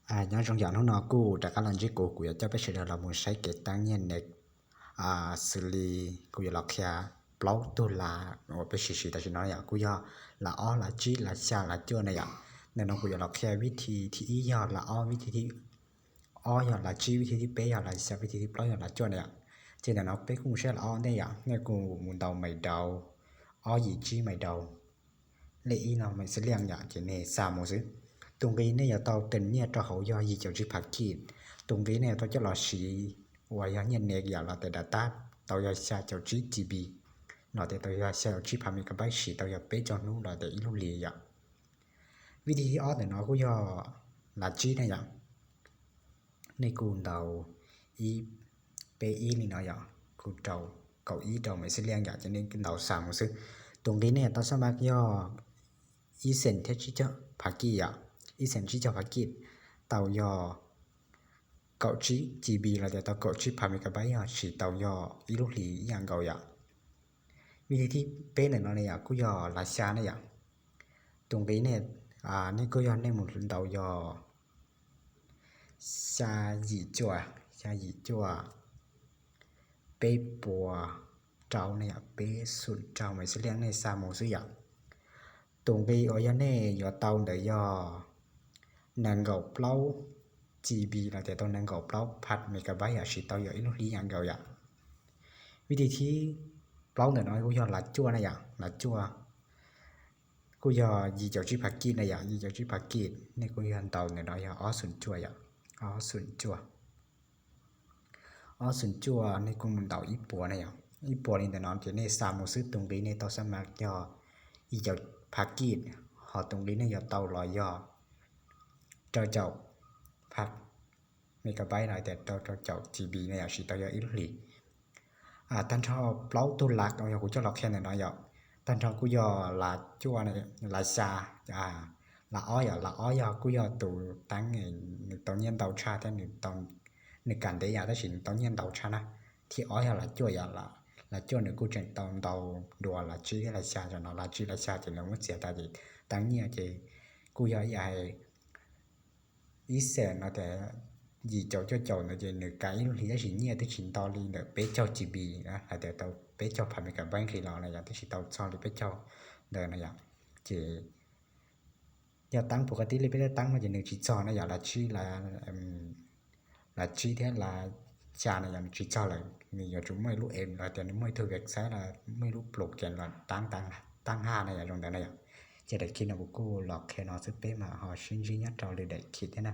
Nyob zoo yom, hnub no kuj rov qab los ntsib kuv, kuv yuav coj peb sawv daws los mus saib kev teeb nyiaj Neeg xws li kuv yuav los qhia plaub tug lav uas peb siv siv tam sim no yom, kuj yog lav ob, lav tsib, lav xya, lav cuaj na yom. Ntawm no kuv yuav los qhia vib thi thib ib yog lav ob, vib thi thib ob yog lav tsib, vib thi thib peb yog lav xya, vib thi thib plaub yog lav cuaj na yom. Ces ntawm no peb kuj mus saib lav ob ntej yom, nej kuj mus ntaus mais daus, ob yim tsib mais daus, lej ib no mais xws liaj yom, ces nej xa mus xwb. Tus nqi nej yuav tau teem nyiaj rau hauv yog yim caum tsib phav kij. Tus nqi nej yuav tau coj los siv uas yog nyiaj Neeg yom los tias data tau yog xya caum tsib GB, los tias tau yog xya caum tsib phav megabyte, siv tau yog peb caug hnub los tias ib lub hlis yom. Vib thi thib ob ntawm no kuj yog lav tsib na yom. Nej kuj ntaus ib, peb ib li no yom, kuj rau kaum ib rau mais xws liaj yom, ces nej ntaus xa mus xwb. Tus nqi nej yuav tau xab mas yog ib xees thiab tsib caug phav kij yom, ib xees tsib caug phav kij, tau yog kaum tsib GB los tias tau kaum tsib phav megabyte, yog siv tau yog ib lub hlis ib yam nkaus yom. Vib thi thib peb ntawm no ne yom, kuj yog lav xya ne yom. Tus nqi nej, nej kuj yog nej mus ntaus yog xya yim cuaj, xya yim cuaj, peb puas rau ne yom, peb xum rau mais xws liaj, nej xa mus xwb yom. Tus nqi uas yog nej yuav tau ntawd yog nees nkaum plaub GB los tias tau nees nkaum plaub phav megabyte yom, siv tau yog ib lub hlis yam nkaus yom. Vib thi thib plaub ntawm no kuj yog lav cuaj na yom, lav cuaj kuj yog yim caum tsib phav kij na yom, yim caum tsib phav kij, nej kuj yog ntaus ntawm no yog ob xum cuaj yom, ob xum cuaj. Ob xum cuaj nej kuj mus ntaus ib puas na yom, ib puas li ntawm no ces nej xa mus xwb. Tus nqi nej tau xab mas yog yim caum phav kij, ho tus nqi nej yuav tau los yog rau caum phav megabyte los tias rau rau caum GB na yom, siv tau yog ib lub hlis. Tag nrho plaub tug lav uas yog kuv coj los qhia ntawm no yom, tag nrho kuj yog lav cuaj, lav xya, lav ob yom, lav ob yog kuj yog tus teeb nws tau nyiaj ntau tshaj thiab nws kam ntev yam tab sis nws tau nyiaj ntau tshaj na. Thib ob yog lav cuaj yom, lav cuaj nws kuj tseem tau ntau dua lav tsib thiab lav xya, tam no lav tsib lav xya ces lawv muab txiav tas ces teeb nyiaj ces kuj yog ib yam hais ib xees no tias yim caum cuaj caum ntawd ces nws kam ib lub hlis tab sis nyiaj twb tsis nto li ntawm peb caug GB, hais tias tau peb caug phav megabyte nqis los na yom, twb tsis tau txog li peb caug ntawd na yom. Ces yog teeb puas ka tib li peb tej teeb no ces nws tsis txog na yom, lav tsib, lav tsib thiab lav xya na yom, nws tsis txog lawm, nws yuav tsum muaj ib lub em los tias nws muaj ib tug website los muaj ib lub program los teeb, teeb haj na yom, zoo ntawd na yom. Ces daim khi no kuv kuj los qhia no xwb, peb mam ho sib ntsib nyob rau lwm daim khi thiab na.